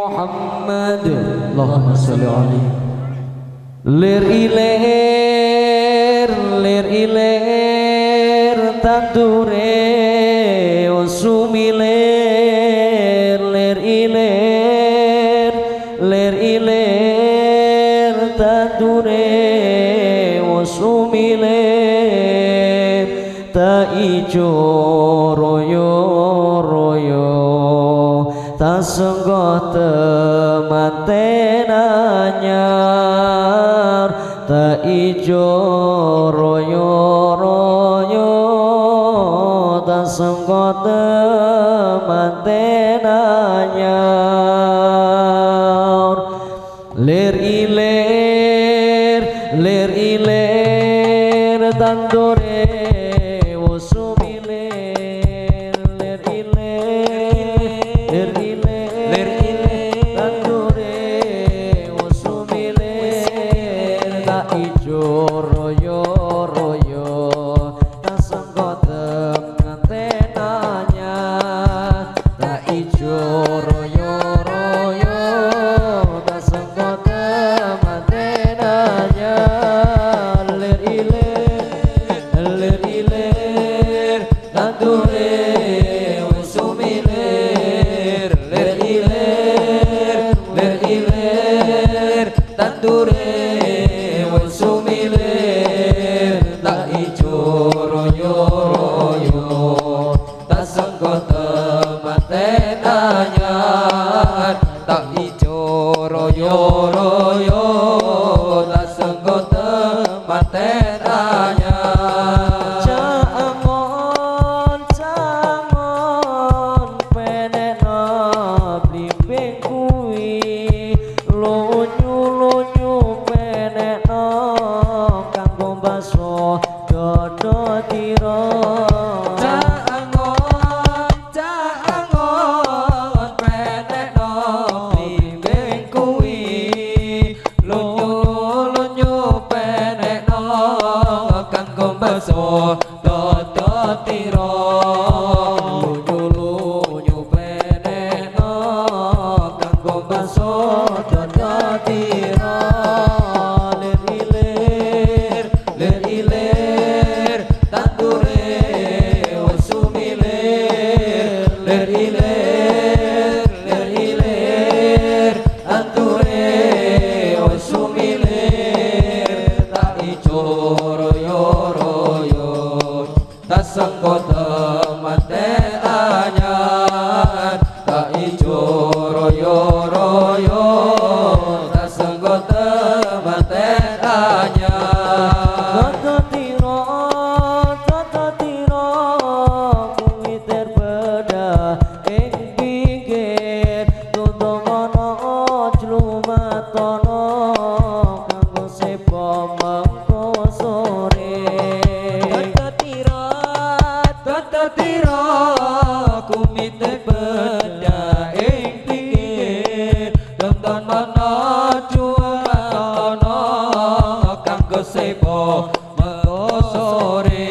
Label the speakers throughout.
Speaker 1: Muhammad.
Speaker 2: Allahumma sholli alaihi.
Speaker 1: Lir ilir, lir ilir tandure sumilir, lir ilir, lir ilir tandure sumilir, ta ijo royo royo ta senggoh temanten anyar, ta ijo royo royo ta senggoh temanten anyar, lir ilir, lir ilir tandure sumilir, lir ilir, lir ilir,
Speaker 3: Lir ilir
Speaker 1: tandure sumilir, ta ijo royo royo ta senggoh temanten anyar, ta ijo royo royo ta senggoh temanten anyar, lir ilir, lir ilir tandure sumilir,
Speaker 3: lir ilir, lir ilir tandure sumilir, ta ijo royo royo ta senggoh temanten anyar, ta ijo royo royo ta senggoh temanten anyar.
Speaker 1: Jangon, jangon penekno blimbing kuwi, lunyu lunyu penekno kanggo mbaso dodo tira.
Speaker 3: Jangon, jangon penekno blimbing kuwi, lunyu lunyu penekno kanggo mbaso dodo tira.
Speaker 1: Lunyu lunyu penekno kanggo mbaso dodo tira, lir ilir,
Speaker 3: lir ilir tandure sumilir, lir ilir, lir ilir tandure sumilir, ta ijo royo royo ta senggoh temanten anyar, ta ijo royo royo ta senggoh temanten anyar.
Speaker 1: Dodo tira, dodo tira kuwi terbedah ing pinggir, tuntungono jlumatono kanggo seba mengko sore.
Speaker 3: Dodo tira, dodo tira kumite bedah ing pinggir, tonton mono jumatono kanggo seba mengko sore.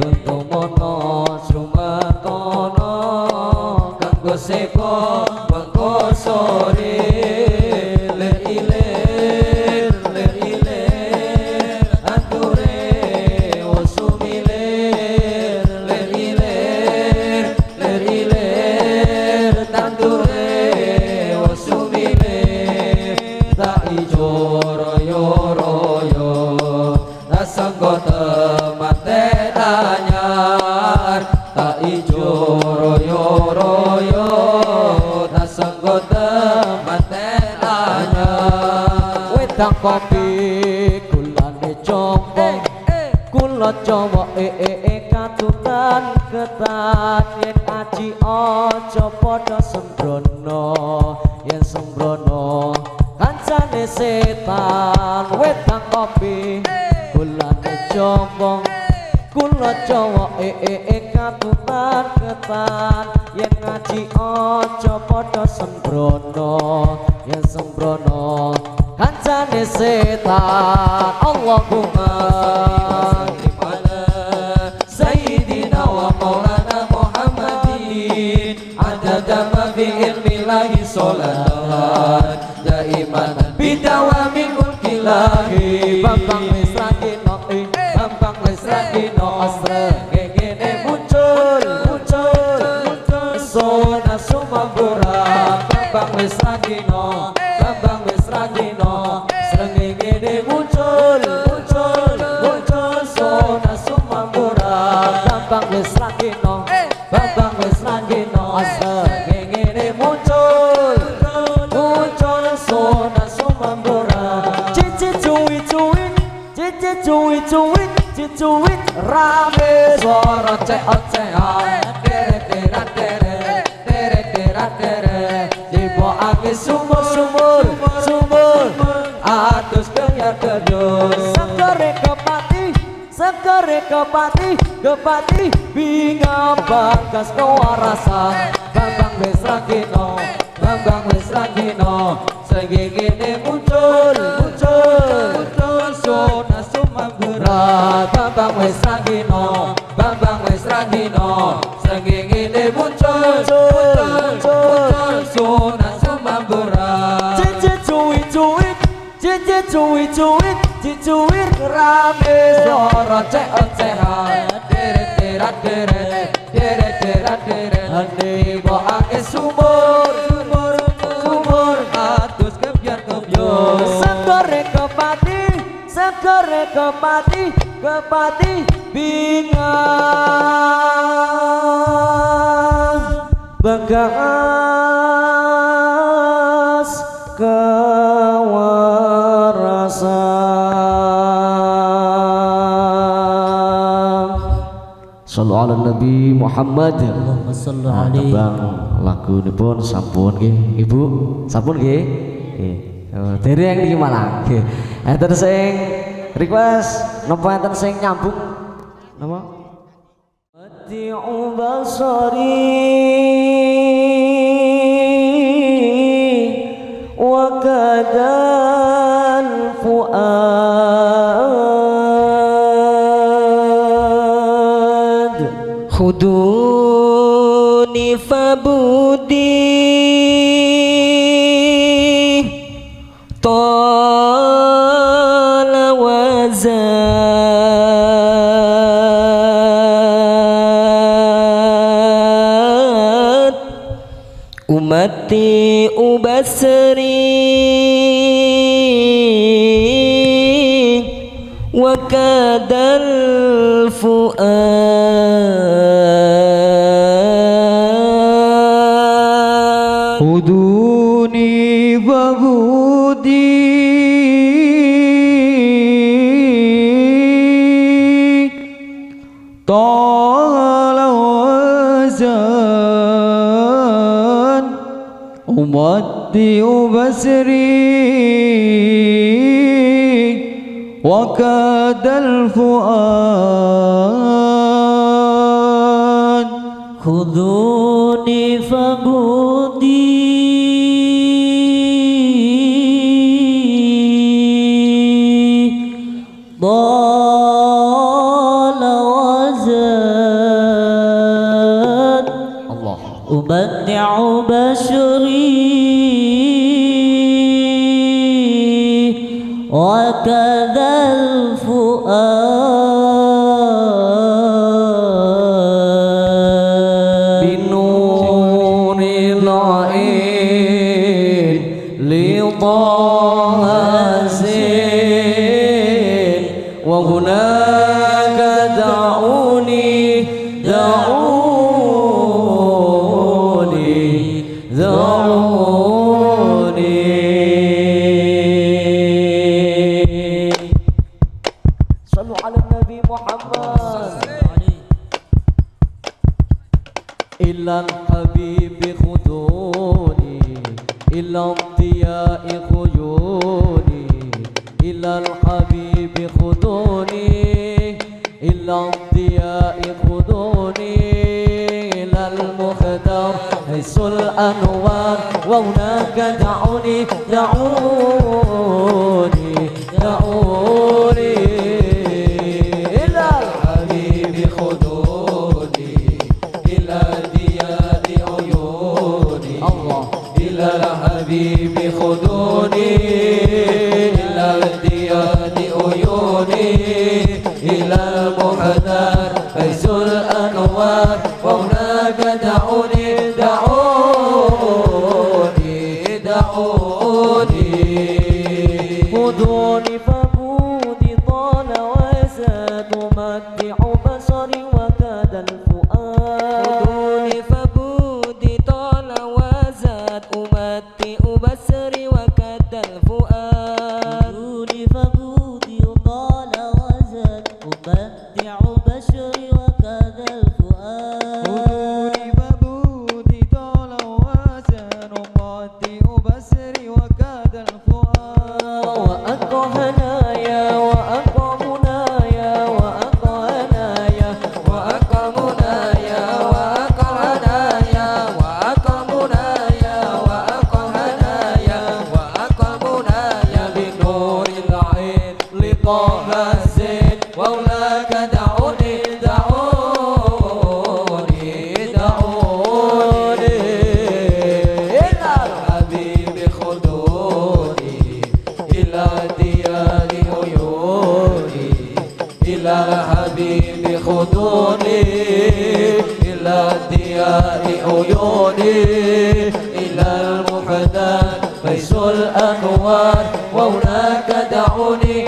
Speaker 1: Tuntungono jlumatono
Speaker 3: kanggo seba mengko sore, lir ilir, lir ilir tandure sumilir, lir ilir, lir ilir tandure sumilir, ta ijo royo royo ta senggoh temanten anyar, ta ijo royo royo ta senggoh temanten anyar.
Speaker 1: Wedang kopi gulane combong, kula Jawa e e e katutan ketan, yen aji aja padha sembrono, yen sembrono kancane setan. Wedang kopi gulane combong, kula Jawa e e e katutan ketan, yen ngaji aja padha sembrono, yen sembrono kancane setan. Allahumma
Speaker 3: Sayyidina wa maulana Muhammadin adada ma fi ilmi. Rasulillahi sholatan daiman bidawami mulkillahi.
Speaker 1: Bambang wis ragino, Bambang wis ragino, srengenge muncul muncul muncul sona sumambura. Bambang wis ragino, Bambang wis ragino, srengenge muncul muncul muncul sona sumambura. Bambang wis ragino, Bambang wis ragino, srengenge muncul muncul sona sumambura. Cici cuwi cuwi, cici cuwi cuwi, cici cuwi rame
Speaker 3: suara cek ocehan deret deret deret deret deret deret tiba angin sumur sumur sumur atus dengar kedus.
Speaker 1: Segere kepati, segere kepati, kepati binga bagas kewarasan.
Speaker 3: Bambang wis ragino, Bambang wis ragino, srengenge muncul muncul muncul sona sumambura. Bambang wis ragino, Bambang wis ragino, srengenge muncul muncul muncul sona sumambura.
Speaker 1: Cici cuwi cuwi, cici cuwi cuwi, cici cuwi rame
Speaker 3: suara cek ocehan deret deret deret deret deret deret tiba angin sumur sumur sumur atus kebyar kebyur.
Speaker 1: Segere kepati, segere kepati, kepati binga bekas kewarasan. Sallu ala Nabi Muhammad.
Speaker 2: Allahumma salli alaihi.
Speaker 1: Tebang lagunipun sampun nggih, Ibu. Sampun nggih. Nggih. Oh, dereng niki malah. Nggih. Enten sing request napa enten sing nyambung napa? Mati'u basari wa kadal fuad.
Speaker 4: Khuduni fabudi tala wa zad umati ubasri wa kadal fuad.
Speaker 3: Khuduni fabudi tala wa zad umati ubasri wa kadal fuad.
Speaker 2: Khuduni fabudi tala wa zad
Speaker 1: Allah.
Speaker 2: Ubaddi'u bashri wa kadhal fuad.
Speaker 1: Binuri la'in li tahsin wa hunaka da'uni da'uni da'uni. Sallu ala Nabi Muhammad. إلى الحبيب خذوني إلى الضياء خيوني إلى الحبيب خذوني إلى الضياء خذوني إلى المختار حيث الأنوار وهناك دعوني دعوني دعوني إلى
Speaker 3: الحبيب خذوني إلى ضياء عيوني
Speaker 1: الله
Speaker 3: إلى إلى الحبيب خذوني، إلى الديان عيوني، إلى المختار فيز الأنوار، وهناك دعوني دعوني دعوني.
Speaker 2: خذوني فبودي طال وزاد، أمتع بصري وكاد الفؤاد.
Speaker 4: خذوني فبودي طال وزاد، أمتع بصري وكاد الفؤاد.
Speaker 2: خذوني فبودي طال وزاد، أمتع بشري وكاد الفؤاد.
Speaker 3: خذوني فبودي طال وزاد، أمتع بصري وكاد الفؤاد.
Speaker 4: وأقهنايا وأقمنايا وأقهنايا وأقمنايا وأقهنايا وأقمنايا وأقهنايا وأقمنايا
Speaker 3: بنور العين لطه الزين، وهناك دعوني دعوني دعوني. إلى الحبيب خذوني، إلى ديار عيوني، إلى الحبيب خذوني، إلى ديار عيوني، إلى المحدث فيز الأنوار، وهناك دعوني.